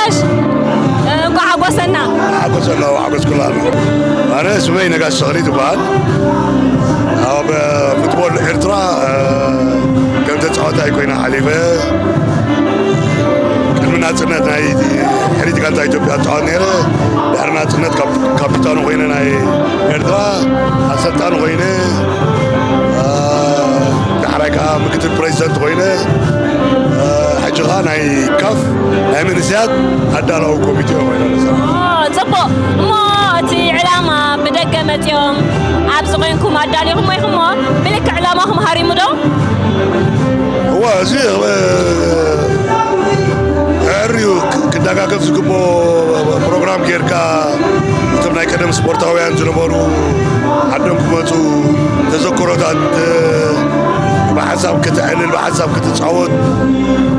እንኳዕ ሓጎሰና። ሓጎሰና፣ ሓጎስ ኩላና። ኣነ ስመይ ነጋሽ ተኽሊ ትበሃል። ኣብ ፉትቦል ኤርትራ፣ እ፣ ከም ተጻዋታይ ኮይነ ሓሊፈ። ቅድሚ ናጽነት ናይ ሕሪት ጋንታ ኢትዮጵያ እጻወት ነይረ። ድሕሪ ናጽነት ካፕ-፣ ካፒታኑ ኮይነ ናይ ኤርትራ ኣሰልጣኒ ኮይነ፣ እ፣ ዳሕራይ ከኣ ምክትል ፕሬዚደንት ኮይነ፣ እ፣ ሕጂ ከኣ ናይ ካፍ ናይ መንእሰያት ኣዳላዊ ኮሚቴ ኮይነ ዝሰርሕ። ኦ፣ ጽቡቕ። እሞ እቲ ዕላማ ብደገ መጺኦም ኣብዚ ኮይንኩም ኣዳሊኹሞ ኢኹሞ፣ ብልክዕ ዕላማኹም ሃሪሙ ዶ? እወ፣ እዚ፣ እ፣ ዕርዩ ክ-፣ ክደጋገፍ ዝግብኦ ፕሮግራም ጌርካ፣ እቶም ናይ ቀደም ስፖርታውያን ዝነበሩ ዓዶም ክመጹ፣ ተዘክሮታት፣ እ፣ ብሓንሳብ ክትዕልል፣ ብሓንሳብ ክትጻወት፣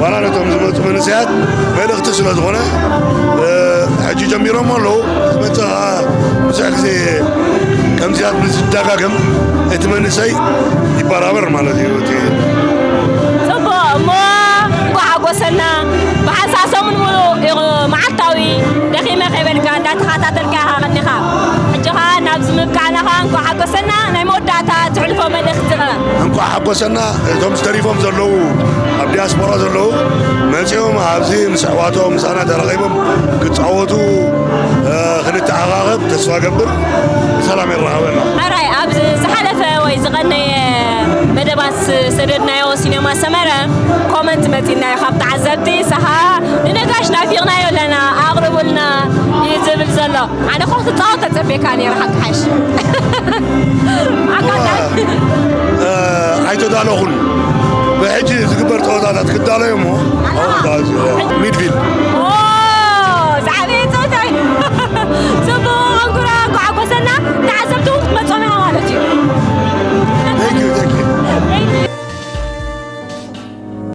ዋላ ነቶም ዝመጹ መንእሰያት መልእኽቲ ስለ ዝኾነ፣ እ፣ ሕጂ ጀሚሮሞ ኣለዉ። ዝመጽእ ከኣ ብዙሕ ግዜ ከምዚኣት ምስ ዝደጋገም እቲ መንእሰይ ይበራበር ማለት እዩ። እቲ ጽቡቕ እሞ፣ እንኳዕ ሓጎሰና። ብሓንሳብ ሰሙን ሙሉእ ኢኹ መዓልታዊ ደኺመ ከይበልካ እንዳተኸታተልካ ኢኻ ቀኒኻ። ሕጂ ኸኣ ናብዚ ምብቃዕና ኸኣ እንኳዕ ሓጎሰና። ናይ መወዳእታ ትሕልፎ መልእኽቲ ኸ? እንኳዕ ሓጎሰና። እቶም ዝተሪፎም ዘለዉ፣ ኣብ ዲያስፖራ ዘለዉ መጺኦም ኣብዚ ምስ ኣሕዋቶም ምሳና ተራኺቦም ክጻወቱ፣ እ፣ ክንተዓቓቐብ ተስፋ ገብር። ብሰላም የራኸበና። ሕራይ፣ ኣብ ዝሓለፈ ወይ ዝቐነየ መደባት ዝሰደድናዮ ሲኔማ ሰመረ ኮመንት መጺእናዮ ካብ ተዓዘብቲ፣ ንሳኻ ንነጋሽ ናፊቕናዮ ኣለና፣ ኣቕርቡልና እዩ ዝብል ዘሎ። ኣነ እኮ ክትጻወት ተጸቤካ ነይረ፣ ሓቂ ሓሽ። ኣጋጣሚ። እ፣ ኣይተዳለኹን። ብሕጂ ዝግበር ጸወታታት ክዳለዩ እሞ፣ ኣሃ። ሚድፊልድ።